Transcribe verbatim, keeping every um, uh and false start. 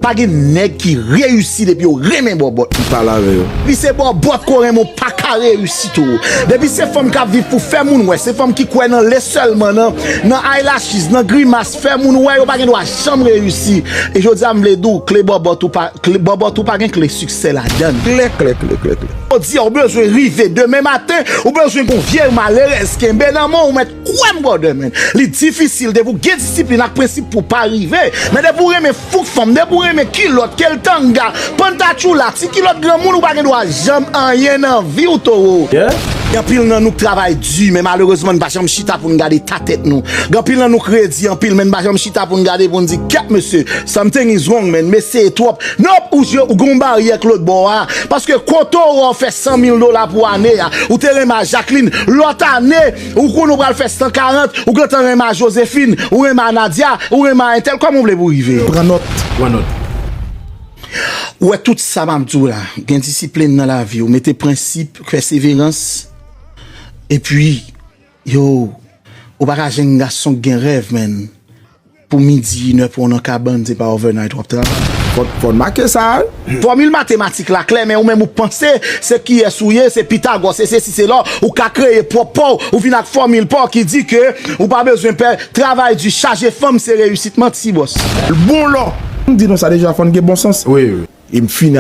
Pa gen nèg ki reyisi depi yo renmen bòbòt. M pale avè yo. Depi se bòbòt ko renmen, ou pa ka reyisi tou. Depi se fanm k ap viv pou fè moun wè, se fanm ki kwè nan lè sèlman, nan, nan eyelashes, nan grimas, fè moun wè, yo pa gen dwa janm reyisi. E jodi a, m vle di w, kle bòbòt ou pa, kle bòbòt ou pa gen kle siksè ladan l. Klè, klè, klè, klè, klè. Jodi a, ou bezwen rive demen maten, ou bezwen gon vye malerèz kenbe nan men w, ou mèt kwè m, brother, man. Li difisil, depi w gen disiplin ak prensip pou w pa rive. Men depi w renmen fouk fanm, depi w renmen kilòt, kel tanga, pantatchoula, ti kilòt granmoun, ou pa gen dwa janm anyen nan vi w, towo. Yeah. Gen anpil nan nou k travay di, men malerezman, n pa janm chita pou n gade ta tèt nou. Gen anpil nan nou k redi anpil, men n pa janm chita pou n gade pou n di, "Kèt, mesye, something is wrong, man. M eseye twòp." Nòp, ou je, ou gen yon baryè k lòt bò a. Paske kote w wè w fè san mil dola pou ane a, ou te renmen a Jacqueline, lòt ane, ou konnen w pral fè san karant, ou gentan renmen a Joséphine, ou renmen a Nadia, ou renmen a entèl, kòman w vle pou w rive? Pran nòt. Pran nòt. Ou wè tout sa m ap di w la, gen disiplin nan lavi, ou mete prensip, pèseverans, epi, yo, ou pa ka jwenn gason k gen rèv, man. Pou midi, inè pou w nan kabann, se pa overnight w ap travay. Fò, fò n make sa, wi. Fòmil matematik la klè, men ou menm ou panse se kiyès ou ye, se Pitagò, se sesi, se la, ou ka kreye pwòp pa w, ou vin ak fòmil pa w ki di ke ou pa bezwen pè, travay di, chaje fanm, se reyisit, manti, bòs. Bon lò. M di nou sa deja, fò n gen bon sans. Wi, wi. E m fini